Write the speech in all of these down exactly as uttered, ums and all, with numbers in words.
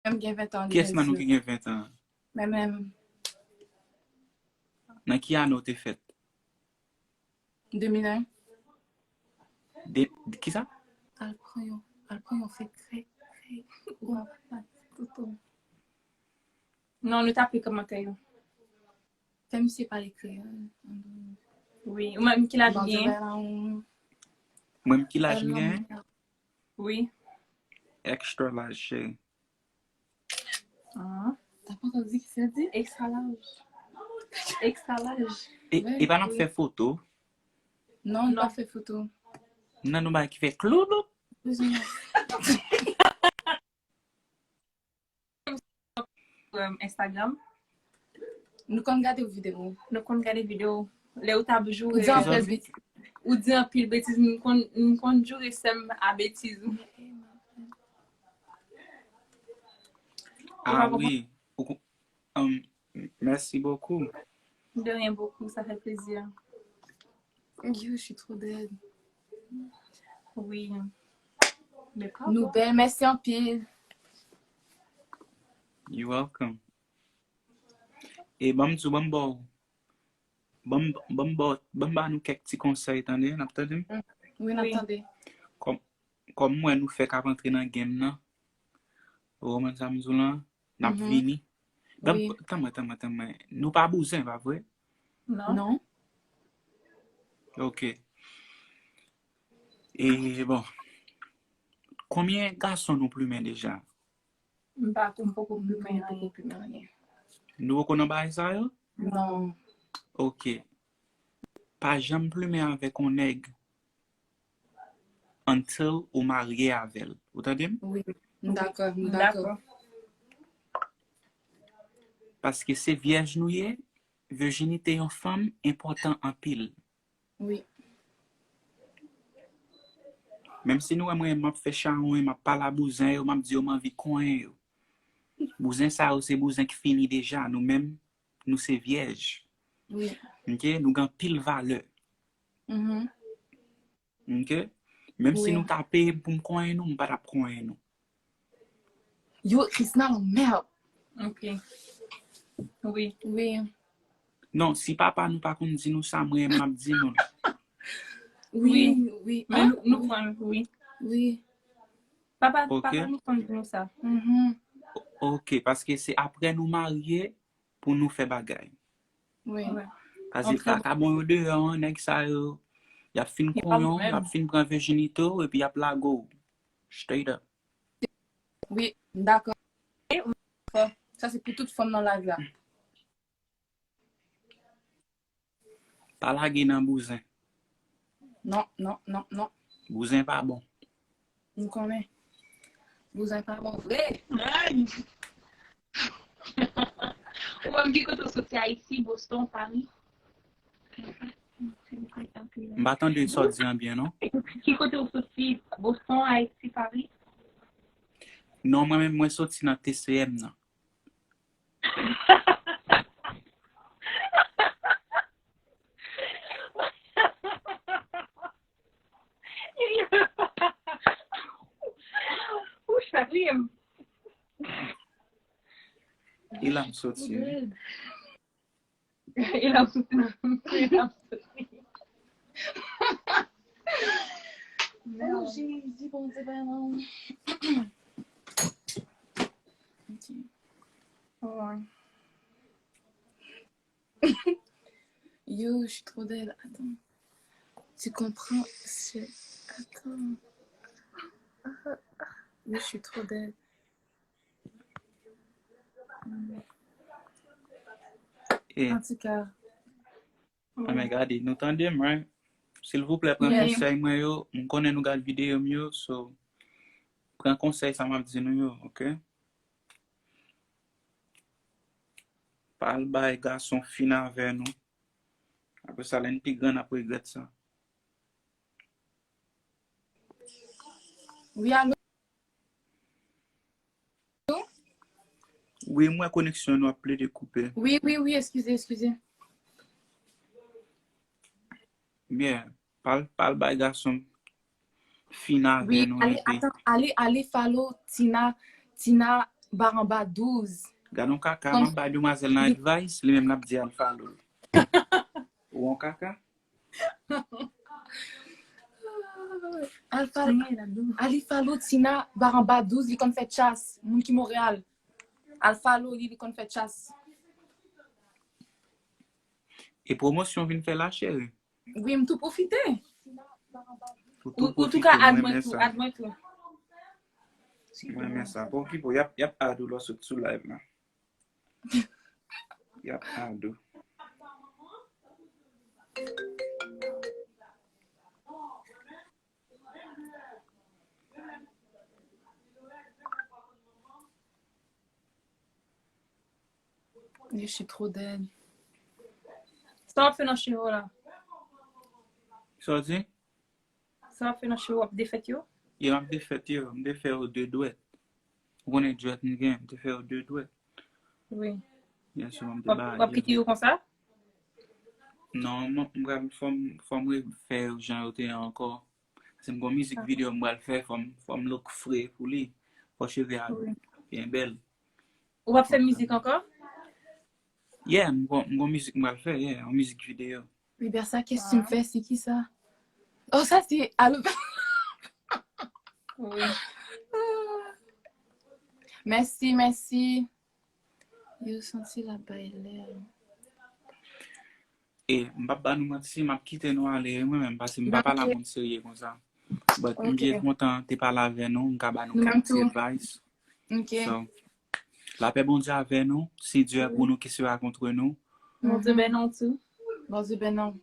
M gen ven tan. Kiyès nan nou ki gen ven an? Mwen menm. Nan ki ane w te fèt? De mil en. De, kisa? Al pran yon, al pran yon fèk, fèk, fèk. Ou pa pran toutou. Non, nou t ap li kòmantè yo. Fè misye pale kreyòl. Wi, ou menm ki laj ou gen? Mwen menm ki laj m gen? Wi. Extra laj, cheri. Ah. T'as pas entendu qu'il s'est dit? Extra laj. Extra laj. E, e pa n ap fè foto? Non, nou pa fè foto. Nan nou bay ki fè klouloup. Instagram. Nou konn gade videyo. Nou konn gade videyo. Lè ou t ap joure. Ou di anpil betiz. Ou di anpil betiz. M konn, m konn joure sè m a betiz ou. Ah wi. Um, merci beaucoup. De rien beaucoup, ça fait plaisir. Yo, je suis trop dead. Oui. Nou bèl, mèsi anpil. You're welcome. E ban m di w, ban m ba w, ban m, ban m ba w, ban m ba nou kèk ti konsèy, tande, n ap tande m? Wi, n ap tande. Kòm, kòm m wè nou fèk ap antre nan game nan, ou konprann sa m di w lan, n ap vini. Ban m, tann mwen, tann mwen, tann mwen. Nou pa bouzen, pa vre? Non. Non. Ok. E bon, konbyen gason nou plimen deja? M pa, m poko plimen anyen. Plimen anyen. Nou poko nan bagay sa yo? Non. Ok. Pa janm plimen avèk yon nèg until ou marye avè l. Ou tande m? Wi, m dakò, m dakò. Paske se vyèj nou ye, vèjinite yon fanm enpòtan anpil. Wi. Menm si nou wè mwen, m ap fè chawony, m ap pale a bouzen yo, m ap di yo m anvi konyen yo. Bouzen sa yo se bouzen ki fini deja, nou menm, nou se vyèj. Wi. Ok, nou gen anpil valè. Mhm. Ok? Menm si Wi. Nou ta peye m pou m konyen nou, m pa t ap konyen nou. Yo, Krisna, yon mèd. Ok. Wi. Wi. Non, si papa nou pa konn di nou sa, mwen, m ap di nou l. Wi, wi. Men nou, nou pran, wi. Wi. Papa, Ok. Papa nou konn di nou sa. Mhm. Ok, paske se apre nou marye pou nou fè bagay. Wi. Wi. Paske Ok. Vakabon yo deyò, nèg sa yo, y ap fin Y ap konyen w, menm. Y ap fin pran vèjinite w, epi y ap lage w. Straight up. Wi, m dakò. Sa se pou tout fanm nan live la. Pa lage nan bouzen. Non, non, non, non. Bouzen pa bon. M konnen. Bouzen pa bon vre. Ou menm ki kote w soti, Ayiti, Boston, Paris? M pa tande sa w di an byen, non. Ki kote w soti, Boston, Ayiti, Paris? Non, mwen menm, mwen soti nan T C M nan. Ou chak li m. E la m soti, wi. E la m soti nan. E la m soti. Oh, Jezi, Bondye, papa. Ok. Wi. Yo, je suis trop dead. Attends. Tu comprends? C'est... Attends. Ah, ah. Yo, je suis trop dead. E, En tout cas. Anben, gade, nou tande m, right? Silvouplè, pran Yeah. Konsèy mwen yo. M konnen nou gad videyo m yo, so pran konsèy sa m ap di nou yo, ok? Pa al bay gason fin avè nou. Apre sa, lè n pi gran, n ap regrèt sa. Wi, alo? Wi, m wè koneksyon nou ap plede koupe. Wi, wi, wi, eskize, eskize. Byen, pa al, pa al bay gason fin avè Wi, nou, ale, epi atan, ale, ale follow Tina, Tina, Baranba douz. Gad yon kaka, m ap bay demwazèl nan advice, li menm l ap di Alpha Lo. Ou yon kaka? Alpha, Alpha Lo, Tina, Baranba douz, li konn fè chas. Moun ki Montréal. Alpha Lo, li, li konn fè chas. E pwomosyon vin fè la, cheri. Wi, m tou pwofite. Ou tou pwofite, mwen renmen sa. Mwen renmen sa. Pa okipe w, y ap, y ap add ou lè w sot sou live la. Y ap add ou. Je suis trop dead. Sa w ap fè nan cheve w la? Sa w di? Sa w ap fè nan cheve w, w ap defèt yo? Yo, m ap defèt yo. M defè yo de dwèt. Ou konnen dwèt m gen, m te fè yo de dwèt. Wi. Byen si m te W ap, w ap kite yo konsa? Non, m, m pral, fò m, fò m refè yo jan yo te ye ankò. Paske m gon mizik videyo m pral fè, fò m, fò m look fre pou li. Fò cheve a byen bèl. Ou p ap fè mizik ankò? Yeah, m gon, m gon mizik m pral fè, yeah, yon mizik videyo. Libersa, kèsk ou fè, se ki sa? Oh, sa se alo. Wi. Mèsi, mèsi. Yo santi l ap bay lè. E m p ap ba nou manti, m ap kite nou ale wi mwen menm, paske m pa pale a moun serye konsa. But m byen kontan te pale avè nou, m ka ba nou kèk ti advice. Ok. So, lapè Bondye avè nou, si Dieu est pour nous, qui sera contre nous? Bondye beni w tou. Bondye beni w.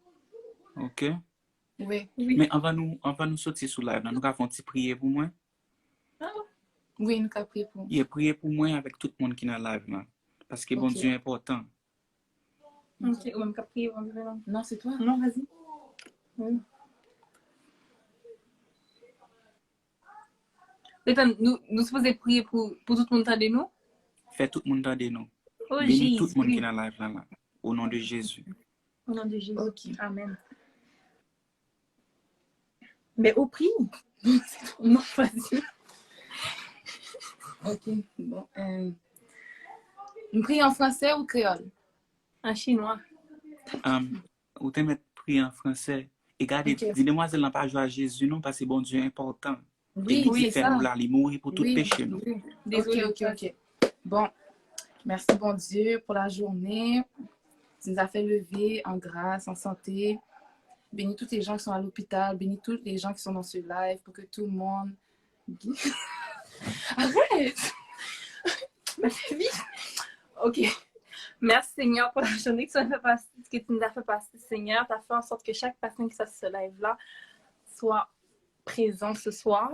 Ok. Wi. Men anvan nou, anvan nou soti sou live la, nou ka fè yon ti priye pou mwen? Wi, nou ka priye pou ou. Yeah, priye pou mwen avèk tout moun ki nan live la. Paske Bondye enpòtan. Ok, ou menm k ap priye, Bondye beni w. Non, se twa. Non, vas-y. Etan, nou, nou sipoze priye pou, pou tout moun tande nou? Fè tout moun tande nou. Beni tout moun ki nan live la, la. Au nom de Jésus. Au nom de Jésus. Ok. Amen. Mais au prix. Non, vas-y. Ok, bon. Euh, m priye an fransè ou kreyòl? An chinwa. Um, ou te mèt priye an fransè. E gade, di demwazèl lan pa jwe a Jezi non, paske Bondye enpòtan. E li te fè nou la, li mouri pou tout peche nou. Ok, ok, ok. Bon, merci Bondye pour la journée. Tu nous as fait lever en grâce, en santé. Bénis toutes les gens qui sont à l'hôpital, bénis toutes les gens qui sont dans ce live pour que tout le monde. Arrête! Ok. Merci Seigneur pour la journée que tu nous as fait passer, que tu nous as fait passer, Seigneur. Tu as fait en sorte que chaque personne qui soit sur ce live-là soit présent ce soir.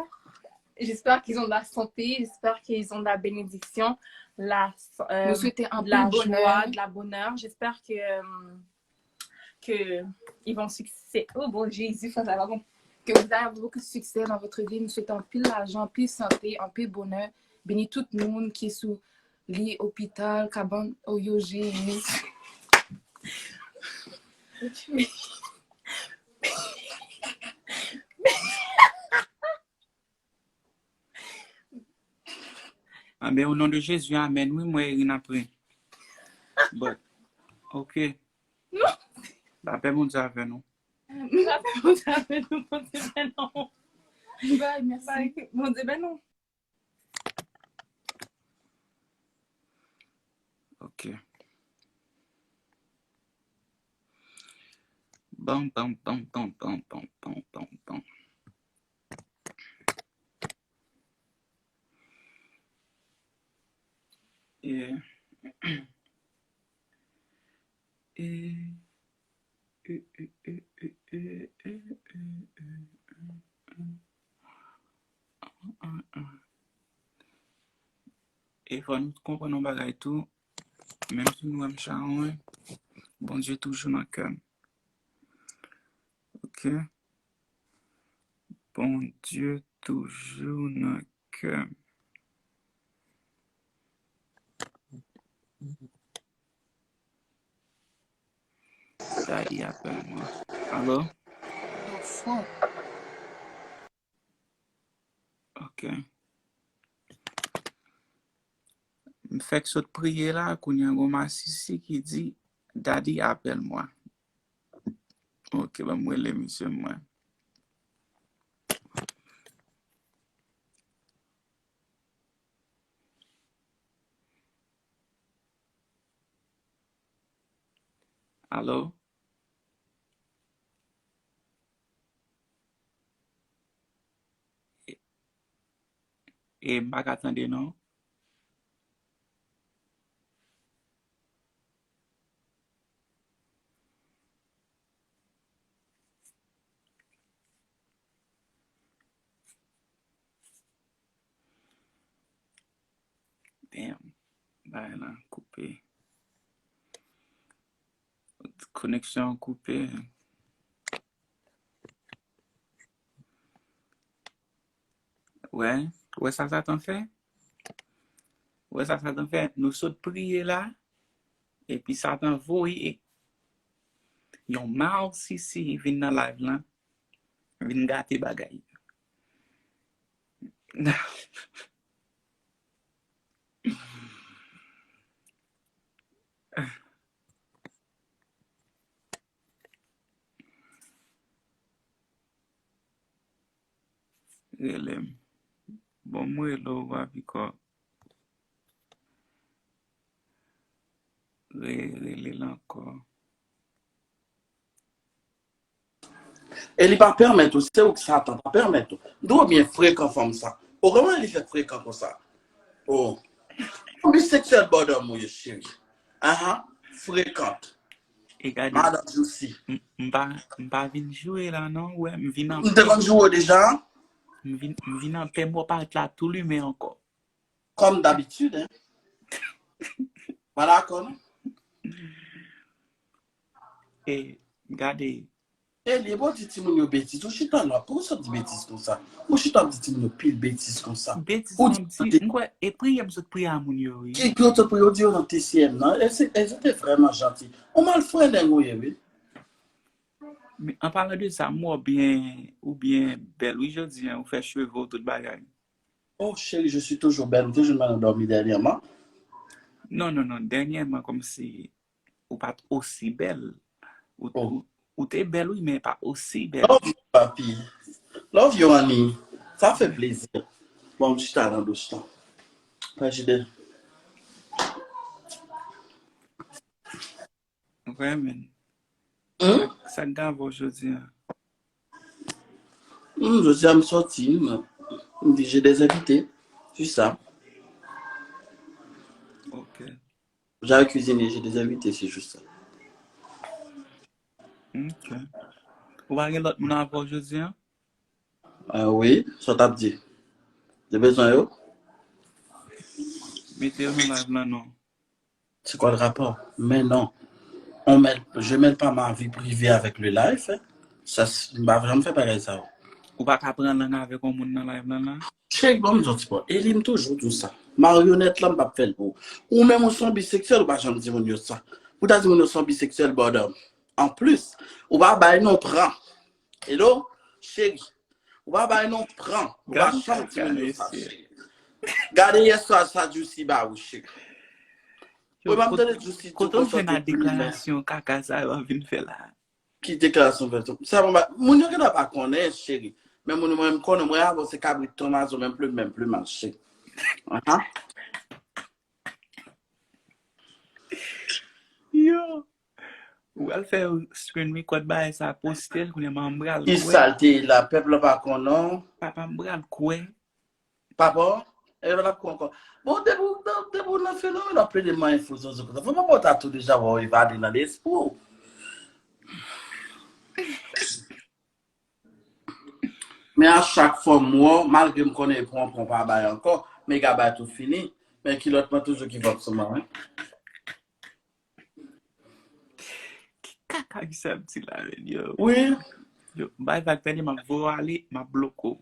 J'espère qu'ils ont de la santé, j'espère qu'ils ont de la bénédiction, la, euh, Nous souhaiter un de la peu de joie, bonheur. De la bonheur. J'espère que, euh, que ils vont succès. Oh bon, Jésus, ça va bon. Que vous allez avoir beaucoup de succès dans votre vie. Nous souhaitons anpil lajan, anpil santé, anpil bonheur. Beni tout moun ki sou li opital, kabann, oh yo, Jésus. Amen, au nom de Jésus, amen. Wi, mwen ri apre. But, ok. Non. Lapè Bondye avè nou. Lapè Bondye avè nou, Bondye beni w. Bye, merci. Bye. Bondye beni w. Ok. Bam, bam, bam, bam. E, e, e, e, e, e, e, e, e, e, e, e, e. E fò nou konprann yon bagay tou, menm si nou wè m chawony, Bondye toujou nan kè m. Ok? Bondye toujou nan kè m. Daddy apèl mwen. Alo? Ok. M fèk sot priye la, kounye a gon masisi ki di, Daddy, appelle-moi. Ok, ban m rele misye mwen. Alo? E, e m pa ka tande non. Damn. Bagay lan koupe. Koneksyon an koupe. Wè, wè sa Satan fè? Wè sa Satan fè? Nou sot priye la, epi Satan voye yon masisi vin nan live lan, vin gate bagay. Rele m. Bon, m rele w, Papikò. Re-, rele l ankò. E li pa pèmèt ou, se ou k Satan pa pèmèt ou. M twò byen frekan fanm sa. O, kòman li fè frekan konsa? O. Yon biseksyèl bòdòm ou ye, cheri. Ahan, frekan. E gade, Madan Juicy. M, m pa, m pa vin joure la non, ou wè, m vin an M te konn joure w deja. M vin, m vin an pè, m wè w parèt la tou limen ankò. Comme d'habitude, hein. Pa dakò non. E gade. E li bon di timoun yo betiz. Ou chita la, poukisa w di betiz konsa? Ou chita ap di timoun yo pil betiz konsa. Betiz Ou m ap di, di, m kwè, e priyè m sot priye a moun yo, wi. Ki, ki w te priye, w di yo nan T C M nan. Elles, elles étaient vraiment gentilles. Ou malfrendeng ou ye, wi. Men, an palan de sa, m wè w byen, ou byen bèl, wi, jodi a, ou fè cheve w, tout bagay. Oh, chérie, je suis toujours belle. Ou te jwenn mwen nan dòmi dènyèman? Non, non, non. Dènyèman, kòmsi ou pa t osi bèl. Ou, Oh. ou, ou te bèl, wi, men pa osi bèl. Love you, papi. Love you, honey. Sa fè plezi. Bon, m chita nan douch lan. Pa jide. Vrèman. Hmm? Sa, sa k gen avè w jodi a? Hmm, jodi a m sòti, m, m di j'ai des invités. C'est ça. Ok. J'avais cuisiné, j'ai des invités, c'est juste ça. Ok. Ou pa gen lòt moun avè w jodi a? Ah wi, sa w t ap di? Ou bezwen yo? Mete yo nan live lan non. C'est quoi le rapport? Mais non. On mêle, je mêle pas ma vie privée avec le live, hein. Sa, s-, m pa janm fè bagay sa yo. Ou pa ka pran lang avèk yon moun nan live lan la? Cheri, ban m di w ti bò. E li, m toujou di w sa. Maryonèt lan, m p ap fè l pou ou. Ou menm, ou se yon biseksyèl, ou pa janm di moun yo sa. Ou ta di moun yo se yon biseksyèl, bòdòm. Anplis, ou pa bay non pran. Hello, cheri. Ou pa bay non pran. Ou pa Gad janm di kaka, moun yo sa, mesye. Cheri. Gade yèswa sa Juicy ba ou, cheri. Yo, Ou pa kot-, tande Juicy di kote w jwenn a deklarasyon kaka sa yo ap vin fè la? Ki deklarasyon fè tou? Sa mwen pa, moun yo gentan pa konnen, cheri. Men moun mwen m konnen, mwen avè w se kabrit ton mazo, menm plim, menm pliman, cheri. Aha. Yo. Ou al fè screen record bagay sa, poste l, kounye a m pral Ki kwè. Sa l te ye la, pèp la pa konnen. Papa m pral kwè. Papa, e l ap kwè ankò. Bon, depi w, depi w nan fenomèn, w ap plede manyen fo zozo konsa. Fò papa w ta tou deja wè w evade nan lespri w. Men a chak fwa m wè w, malgre m konnen pran, pran pa bay ankò, men gabay tou fini, men kilòt mwen toujou ki vòp sou mwen, wi. Ki kaka ki sa ap di la, men, yo? Wi. Yo, bay vag, tande, m ap voye w ale, m ap bloke w.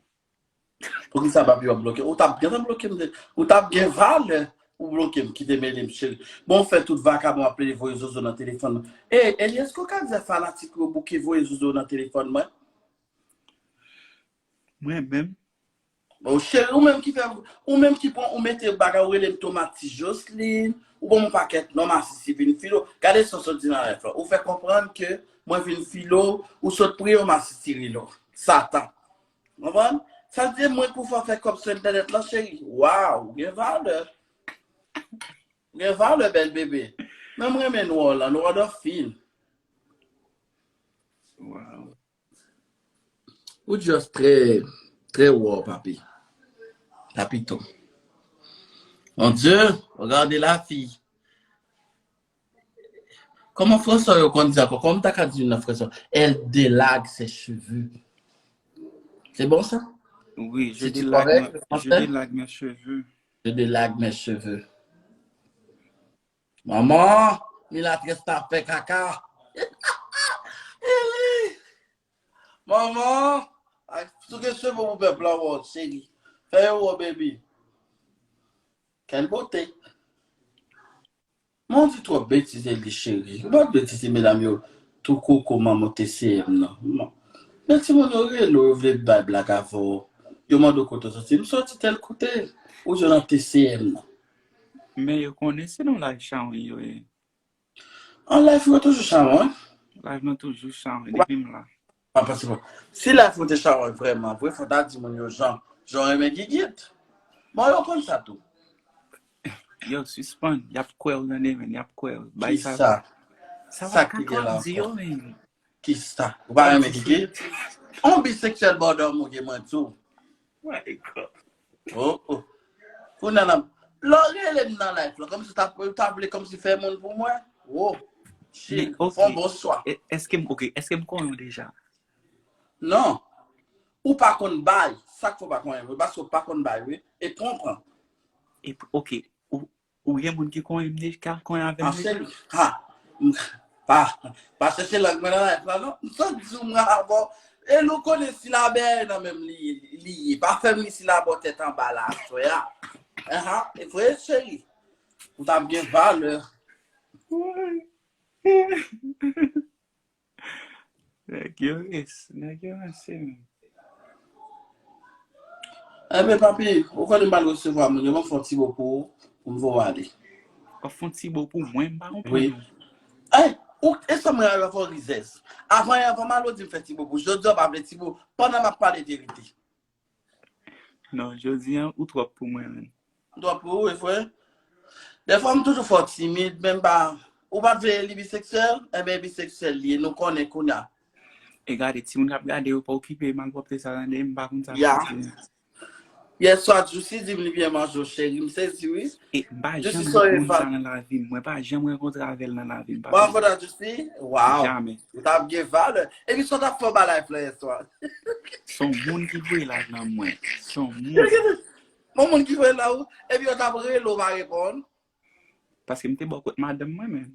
Poukisa papi w ap bloke? Ou t ap gentan bloke m, ou t ap gen valè, ou bloke m, kite mele m, cheri. Bon, w fè tout vakabon ap plede voye zozo nan telefòn nan. E, Eli, èske w ka di fanatik yo bouke voye zozo nan telefòn mwen? Mwen menm? Bon, cheri, ou menm ki fè, ou menm ki pran, ou mete bagay, ou rele m Tomat Ti Joslin, ou ban m yon pakèt non, masisi vin filo. Gade sa w sot di nan live la. Ou fè konprann ke mwen vin filo, ou sot priye yon masisi rilo. Satan. Konprann? Sa vle di mwen pou fè, fè kòb sou entènèt lan, cheri. Waw, ou gen valè. Ou gen valè, bèl bebe. Men mwen renmen noir lan, noir dan fin. Wow. Ou just trè, trè wow, papi. Papito. Mon Dieu, regardez la fille. Kòman Franswa yo konn di ankò? Kòman ta ka di nan Franswa? Elle délague ses cheveux. C'est bon ça? Oui, je C'était délague, correct, mes- le je français? Délague mes cheveux. Je délague mes cheveux. Manman, milatrès ta fè kaka. Manman, ak sou gen cheve pou pèp la, wò, cheri. Fè yo wò, baby. Quelle beauté. Mon di twòp betiz li cheri. Ou pa betize medam yo tou koko manman T C M nan. Men timoun yo rele w, yo vle bay blag avè w. Yo mande w kote w soti. M soti tèl kote. Ou jwenn nan T C M nan. Men yo konnen se nan live chawony yo ye. An live yo toujou chawony. Live nan toujou chawony depi m la. Pa panse bon. Si live ou te chawony vrèman vre, fò ta di moun yo jan, jan renmen gigit. Bon, yo konn sa tou. Yo, sispann. Y ap kwè w tande, men. Y ap kwè w. Bay sa. Kisa? Sa Sa pa ki kaka gen la w ap di yo, ankò? Men. Kisa? Ou pa renmen Anti- gigit? On biseksyèl bòdòm ou gen mwen tou. My God. Oh, oh. Kounye a, lè w rele m nan live la, kòmsi w ta, w ta vle kòmsi fè moun pou mwen. Oh, shit. Men, ok. Fè yon bonswa. E- Èske m, ok, èske m konnen w deja? Non. Ou pa konn bay. Sa k fè w pa konnen, wi. Paske w pa konn bay, wi. E pran, pran. E, ok, ou, ou gen moun ki konnen m deja, ka konnen avè m An deja? Seri. Ha. M- Pa, pa chèche lang mwen nan live la, non. M sot di w mwen avè w. E nou konnen silabè nan menm li, li ye. Pa fè m li silabè tèt anba la, aswè a. Aha, e vre, cheri. Ou t ap gen valè. Nèg yo res, nèg yo ranse, men. Enben, papi, ou konnen m al resevwa moun yo, mwen fè yon ti bo pou ou, pou m voye w ale. W ap fè yon ti bo pou mwen, m pa konprann Wi. ou. Ey, ou, e sa mwen avè w rizèz. Avan yè, avan Malo di m fè ti bo pou ou. Jodi a, w pa vle ti bo, pandan m ap pale verite. Non, jodi a, ou twòp pou mwen, men. M twòp pou ou, e vre? Dèfwa, m toujou fè w timid, men m pa, ou pa t vle li biseksyèl? Enben, biseksyèl li ye, nou konnen kounye a. E gade, timoun k ap gade yo pa okipe malpwòpte sa, tande, m pa konn sa Ya. pou di. Yèswa, Juicy di m li byen manje w, cheri, m sezi, wi. E m pa Juicy janm sorry, renkontre Val. Sa nan lavi m. Mwen pa janm renkontre avè l nan lavi m, Mwen papa. Renkontre Juicy? Waw. Jamè. Ou t ap gen valè. Epi sa w t ap fè anba live la yèswa? Se yon moun ki voye live nan mwen. Se yon moun. Bon moun ki voye la ou, epi yo t ap rele w pa reponn. Paske m te bò kot madanm mwen, men.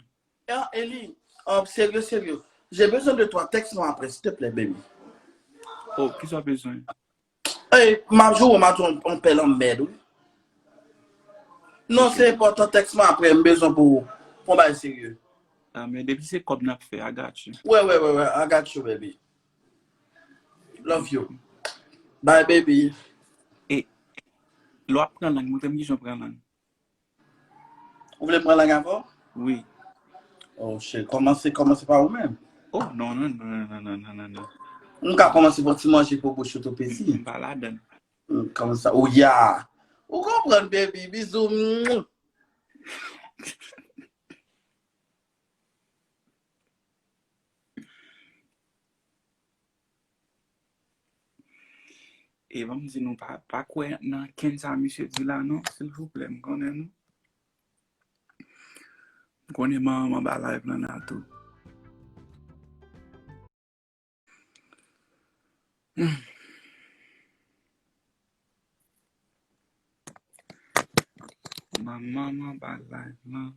Ah, Eli, um, serye, serye. J'ai besoin de toi. Texte-moi après, s'il te plaît, baby. Oh, ki sa w bezwen? Ey, m ap joure, m ap joure on pèl an mèd, wi. Non, se enpòtan, texte-moi après, m bezwen pou, pou yon bagay serye. Ah, men depi se kòb n ap fè, I got you. Ouais, ouais, ouais, ouais, I got you, baby. Love you. Bye, baby. E lè w ap pran lang, montre m kijan w pran lang. Ou vle m pran lang avè w? Wi. Oh, cheri, kòmanse, kòmanse pa ou menm. Oh, non, non, non. M ka kòmanse fè ti manje pou bouch ou tou piti. M pa ladan. Kòmanse, oh, ya. Ou konprann, baby. Bizou. E ban m di nou pa, pa kwè nan kenn sa misye di la non, silvouplè, m konnen nou. M konnen manman m anba live lan la tou. Hmm. Manman m anba live lan.